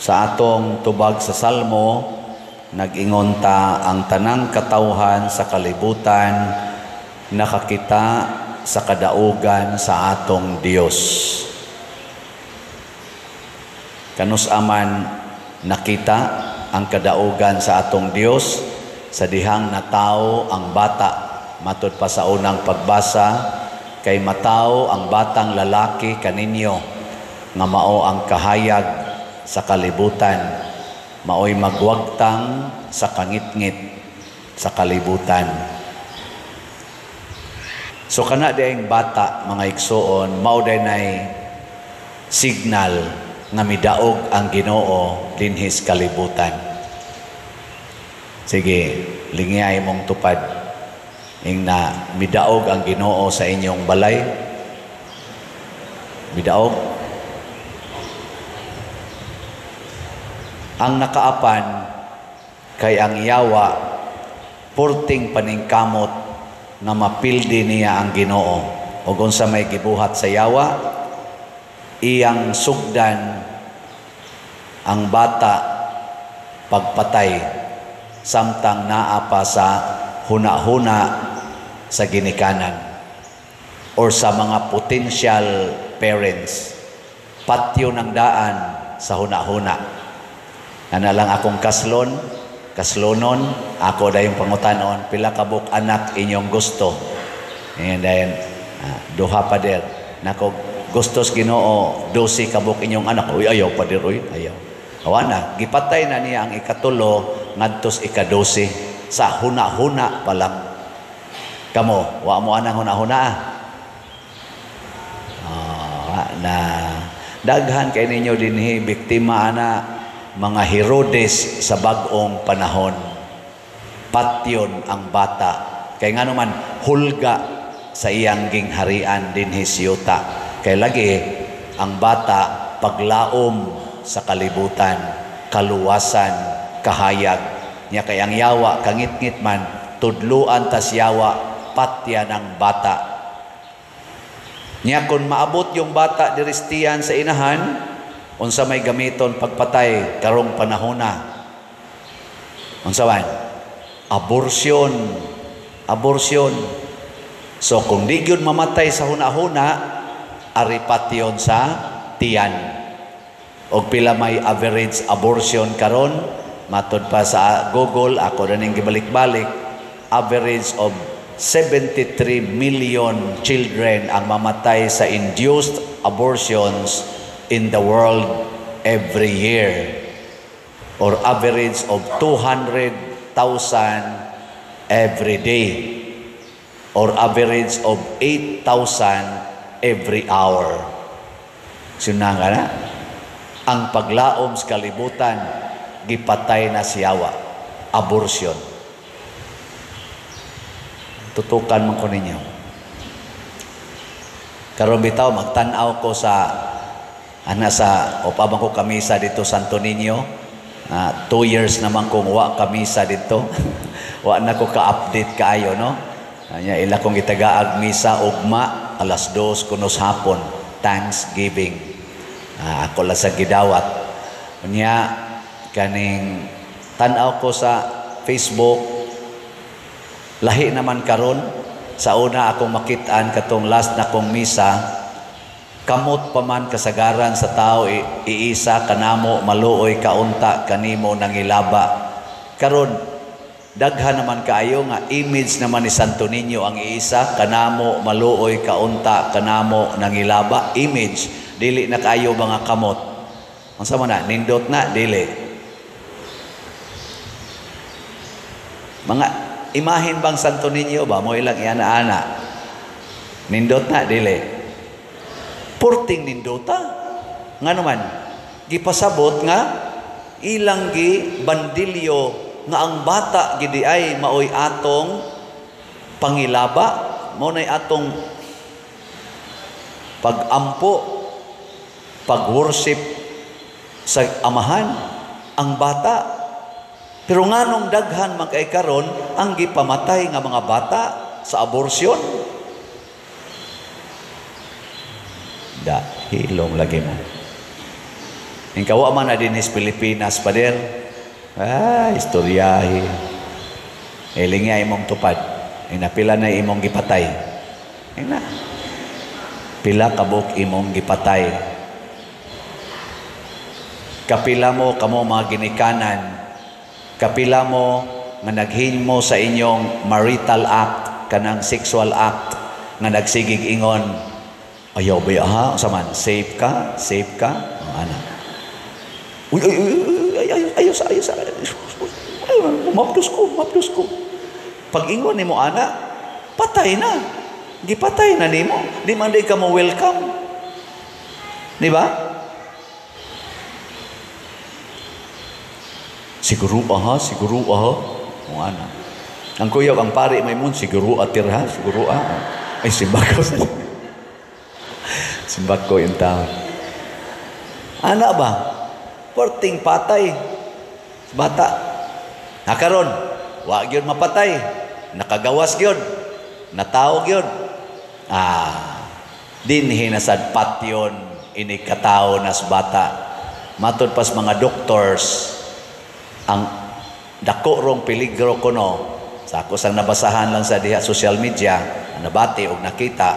Sa atong tubag sa Salmo, nag-ingon ta ang tanang katawhan sa kalibutan nakakita sa kadaugan sa atong Dios. Kanus aman nakita ang kadaugan sa atong Dios sa dihang natawo ang bata, matud pa sa unang pagbasa, kay matawo ang batang lalaki kaninyo nga mao ang kahayag sa kalibutan, maoy magwagtang sa kangitngit sa kalibutan. So kana diayng bata, mga igsuon, mao nay signal nga midaog ang Ginoo dinhis kalibutan. Sige, lingiyay mong tupad. Ing na midaog ang Ginoo sa inyong balay. Midaog. Ang nakaapan kay ang yawa purting paningkamot nga mapildi niya ang Ginoo. Og unsa may gibuhat sa yawa, iyang sugdan ang bata pagpatay samtang naa pa sa huna-huna sa ginikanan or sa mga potential parents. Patyo ng daan sa huna-huna. Ana lang akong kaslon, kaslonon, ako dayong pangutanon, pila kabuk anak inyong gusto? And then, duha pa der. Nako, gustos Ginoo, 12 kabuk inyong anak. Uy, ayaw pa der, uy, ayaw. Awa na, gipatay na niya ang ikatulo, ngadtos ika-12, sa huna-huna pa lang. Kamo, wa mo anang huna-huna. Na daghan kay ninyo dinhi biktima ana mga Herodes sa bag-ong panahon. Patyon ang bata. Kay ngano man hulga sa iyang gingharian dinhi siyuta. Kay lagi ang bata paglaom sa kalibutan, kaluwasan, kahayag. Nya kay ang yawa kangitngit man, tudluan tas yawa patyan ang bata. Nya kung maabot yung bata diristiyan sa inahan, unsa may gamiton pagpatay karong panahona? Unsa man? Abortion. Abortion. So kung di gyud mamatay sa huna-huna, ari patyon sa tiyan. Og pila may average abortion karon, matud pa sa Google, ako na ning gibalik-balik, average of 73 million children ang mamatay sa induced abortions in the world every year, or average of 200,000 every day, or average of 8,000 every hour. Sunang ka na? Ang paglaom sa kalibutan, gipatay na siyawa. Abortion. Tutukan man ko ninyo. Karon bitaw magtan-aw ko sa ana sa upabang ko kamisa dito Santo Niño. 2 years naman kong wa kamisa dito. Wa na ko ka-update kaayo, no? Anya ila kong gitagaag misa ugma alas 2 kunos hapon, Thanksgiving. Ako lang sa gidawat. Unya kaning tan-aw ko sa Facebook, lahi naman karon. Sa una akong makit-an katong last na kong misa, kamot pa man kasagaran sa tao iisa kanamo maluoy kaunta kanimo nangilaba. Karon daghan naman kaayo nga image naman ni Santo Niño ang iisa kanamo maluoy kaunta kanamo nangilaba, image dili na kaayo mga kamot. Unsa man na nindot na dili. Mga imahin bang Santo Niño ba mo ilang iana-ana? Nindot na dili. Purting nindota. Nga naman gipasabot nga ilang gi bandilyo nga ang bata gidi ay maoy atong pangilaba, mao nay atong pag-ampo, pag-worship sa amahan ang bata. Pero nganong daghan man kay karon ang gipamatay nga mga bata sa abortion? Da, hilom lagi mo. Ingka wa man na dinhi sa Pilipinas, pader. Ah, istoryahe. Ilingya imong tupad. Inapila na imong gipatay. Ina. Pila kabuk imong gipatay. Kapila mo kamo mga ginikanan. Kapila mo nga naghimo sa inyong marital act, kanang sexual act, nga nagsigig ingon, "Ayaw ba ha? Unsa man, safe ka? Safe ka?" Oh, ana. "Uy, uy, uy, uy, ay, ay, ayaw sa, ayaw sa. Ay, mapdos ko, mapdos ko." Pag ingon nimo ana, patay na. Gipatay na nimo. Di man di ka mo welcome. Di ba? Siguro aha, siguro aha. O ana. Ang kuyaw, ang pari may mun, siguro atir ha, siguro aha. Ay, simbako sa simbako yung tao. Ana ba? Porting patay. Bata. Nakaron, wa gyud mapatay. Nakagawas gyud. Natawo gyud. Ah, dinhi na sad patyon ini katawo nas bata. Matod pas mga doctors, ang dako rong peligro kuno sa ako sang nabasahan lang sa diha social media, nabati og nakita,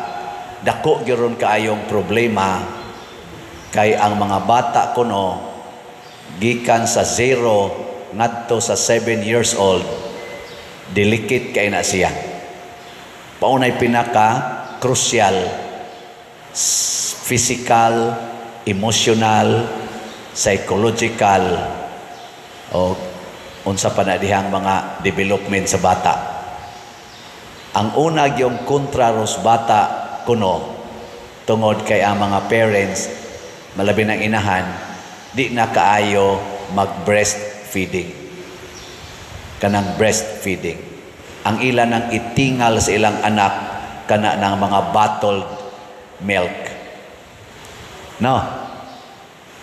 dako gyud ron kaayong problema kay ang mga bata kuno gikan sa 0 ngadto sa 7 years old, delicate kay na siya. Paunay pinaka crucial, physical, emotional, psychological o unsa pa na dihang mga development sa bata. Ang una gyung kontra ros bata kuno tungod kay ang mga parents, malabi ng inahan, di na kaayo mag-breastfeeding. Kanang breastfeeding. Ang ila nang itingal sa ilang anak kana ng mga bottled milk. No?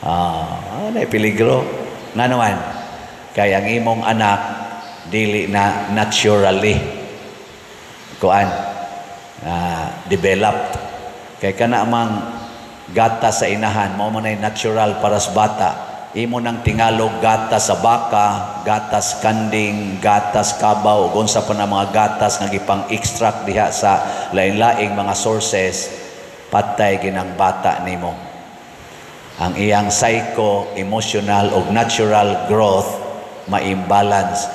Ah, ano peligro? Nga naman, kay ang imong anak dili na naturally kuan developed. Kay kana mang gatas sa inahan, mao man ay natural para sa bata. Imo nang tingalog gatas sa baka, gatas kanding, gatas kabaw, ug unsa pa na mga gatas nga gipang extract diha sa lain-laing mga sources, patay ginang bata nimo. Ang iyang psycho, emotional ug natural growth ma-imbalance.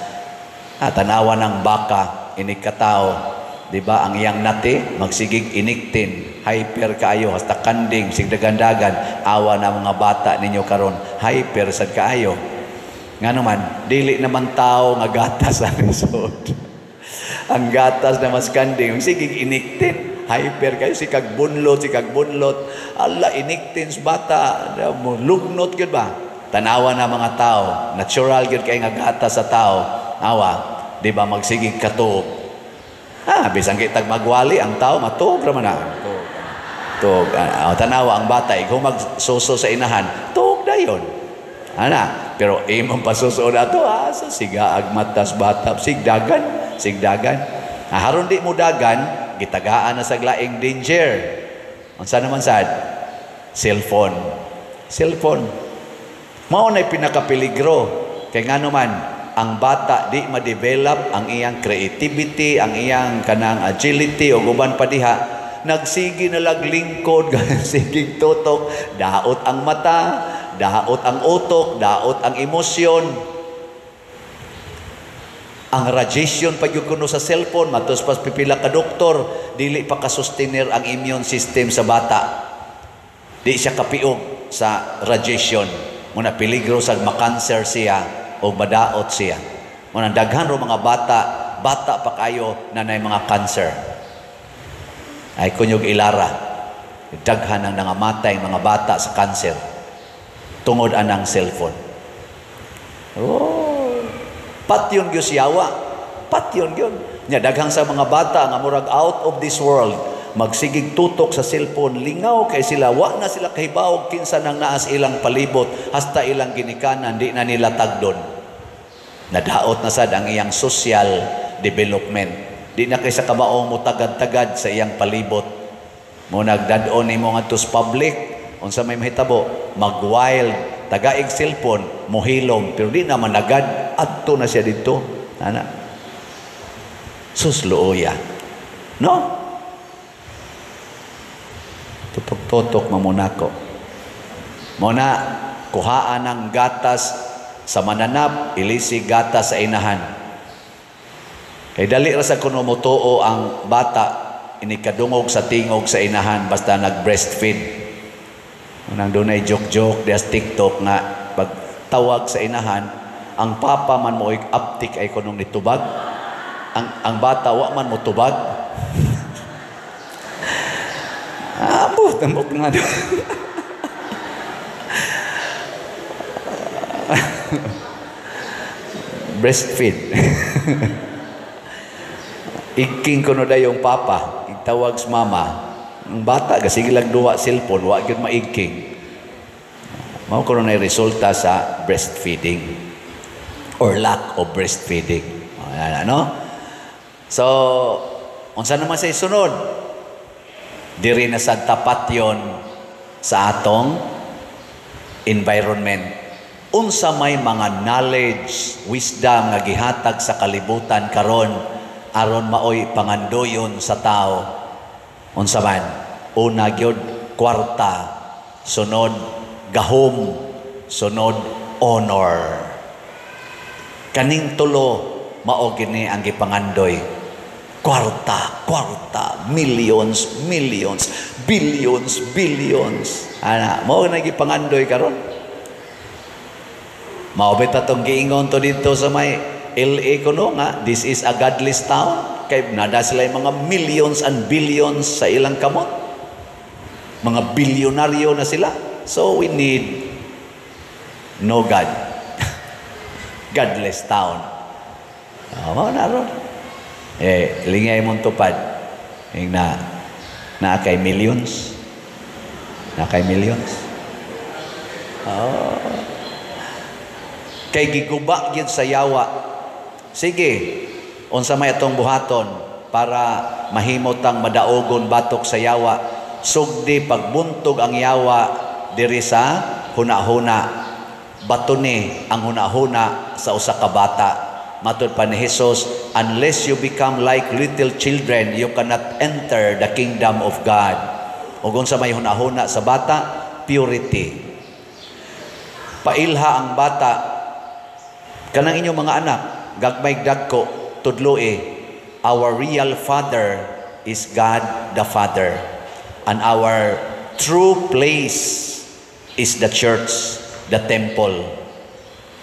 Ah, tanawa ng baka ini katao, di ba? Ang iyang nati magsigig iniktin, hyper kaayo, hasta kanding sigdagandagan. Awa na mga bata ninyo karon, hyper sad kaayo. Nga naman, dili naman tao nga gatas ang lisod. Ang gatas na mas kanding sigig iniktin, hyper kayo, sikag bunlot, sikag bunlot. Ala, iniktin sa bata, lugnot gyud ba? Tanawa na mga tao, natural gyud kay nga gatas sa tao. Awa, di ba magsigig katuog? Ah, bisan kitag magwali ang tao, matuog ra man na. Tuog. Tuog. Ah, tanawa ang bata, ikaw magsuso sa inahan, tuog dayon. Ana, pero imong pasuso na to, ah, sa siga agmatas bata, sigdagan, sigdagan. Ah, haron di mo dagan, gitagaan na sa laing danger. Unsa naman sad? Cellphone. Cellphone. Mao na'y pinakapeligro. Kay ngano man, ang bata di ma-develop ang iyang creativity, ang iyang kanang agility o uban pa diha, nagsige na lag lingkod, sigig tutok, daot ang mata, daot ang utok, daot ang emosyon. Ang radiation pag kuno sa cellphone, matos pas pipila ka doktor, dili pa ka-sustainer ang immune system sa bata. Di siya kapiog sa radiation. Muna peligro sa makanser siya o madaot siya. Muna daghan ro mga bata, bata pa kayo na nay mga cancer. Ay kunyog ilara. Daghan ang nangamatay mga bata sa cancer tungod anang cellphone. Oh, patyon gyud siyawa. Patyon gyud. Nya daghang sa mga bata nga murag out of this world, magsigig tutok sa cellphone, lingaw kay sila, wa na sila kahibaw kinsa nang naas ilang palibot, hasta ilang ginikanan di na nila tagdon. Nadaot na sad ang iyang social development. Di na kay sa kabaong mo tagad-tagad sa iyang palibot. Mo nagdad-on nimo ngadto sa public, unsa may mahitabo, mag-wild Tagaig cellphone, mohilom, pero di na managad, adto na siya dito. Ana. Susluoya. No? Tutok-tutok mamunako. Muna, kuhaan ang gatas sa mananap, ilisi gatas sa inahan. Kay dali ra sa kuno motuo ang bata inikadungog sa tingog sa inahan basta nag-breastfeed. Unang dunay joke-joke dias TikTok nga pagtawag sa inahan, ang papa man mo aptik ay kunong nitubag. Ang bata wa man mo tubag. Ambot, ambot nga. Breastfeed. Iking kuno dayong papa, itawag sa mama. Ang bata kasi lang duwa cellphone, wa gyud maigking. Mao kuno na resulta sa breastfeeding or lack of breastfeeding. Ano? So, unsa naman sa isunod? Diri na sa tapat yon sa atong environment. Unsa may mga knowledge, wisdom nga gihatag sa kalibutan karon aron maoy pangandoyon sa tao. Unsa man? Una gyud kwarta, sunod gahom, sunod honor. Kaning tulo mao gini ang gipangandoy. Kwarta, kwarta, millions, millions, billions, billions. Ana, mao na gipangandoy karon. Mao bita tong giingon to dito sa may LA kuno nga, this is a godless town. Kay nada sila yung mga millions and billions sa ilang kamot. Mga bilyonaryo na sila. So we need no God. Godless town. Mao na ron. Eh, lingay mong tupad. Yung na, naa kay millions. Naa kay millions. Oh. Kay giguba gyud sa yawa. Sige, unsa may atong buhaton para mahimot ang madaogon batok sa yawa. Sugdi pagbuntog ang yawa diri sa hunahuna. Batuni ang hunahuna sa usa ka bata. Matud pa ni Jesus, unless you become like little children, you cannot enter the kingdom of God. Ug unsa may hunahuna sa bata? Purity. Pailha ang bata. Kanang inyong mga anak, gagmay dagko, tudloi, our real Father is God the Father. And our true place is the church, the temple.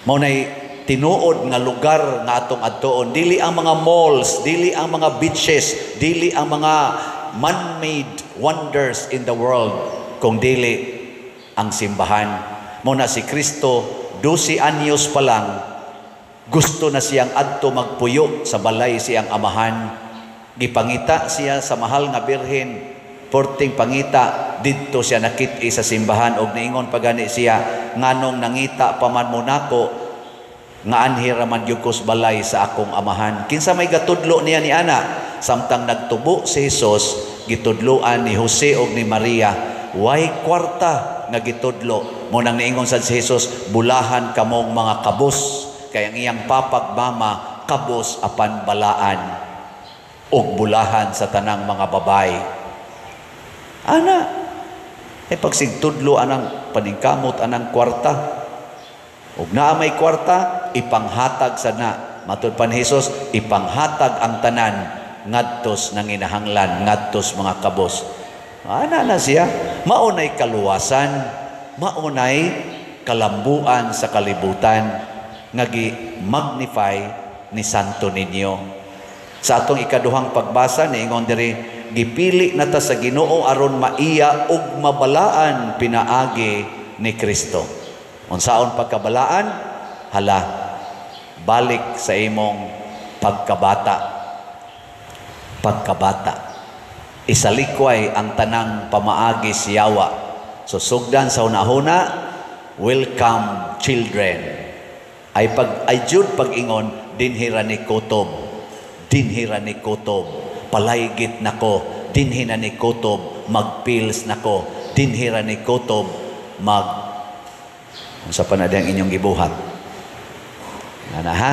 Mao nay tinuod nga lugar nga atong adtuon. Dili ang mga malls, dili ang mga beaches, dili ang mga man-made wonders in the world, kung dili ang simbahan. Mao na si Kristo, 12 anyos pa lang, gusto na siyang adto magpuyo sa balay siyang amahan. Gipangita siya sa mahal nga birhen. Porting pangita, didto siya nakit-i sa simbahan. Og niingon pagani siya, nganong nangita pa man mo nako, nga anhi ra man gyud ko sa balay sa akong amahan. Kinsa may gatudlo niya ni ana? Samtang nagtubo si Jesus, gitudloan ni Jose og ni Maria. Way kwarta nga gitudlo. Mo nang niingon sad si Jesus, bulahan kamong mga kabos. Kay ang iyang papag mama kabos apan balaan og bulahan sa tanang mga babay. Ana, ay pagsigtudlo anang paningkamot anang kwarta. Og naa may kwarta, ipanghatag sa na. Matud pa ni Jesus, ipanghatag ang tanan ngadtos nanginahanglan, ngadtos mga kabos. Ana na siya, maunay kaluwasan, maunay kalambuan sa kalibutan nga gi-magnify ni Santo Niño. Sa atong ikaduhang pagbasa niingon diri, gipili na ta sa Ginoo aron maiya ug mabalaan pinaagi ni Kristo. Unsaon pagkabalaan? Hala, balik sa imong pagkabata. Pagkabata. Isalikway ang tanang pamaagi siyawa. So sugdan sa hunahuna, welcome children. Ay pag ay jud pag-ingon, dinhi ra ni kutob. Dinhi ra ni kutob. Palaygit nako, dinhi na ni kutob, magpils nako, dinhi ra ni kutob, mag Unsa pa na diyang inyong gibuhat. Ana ha?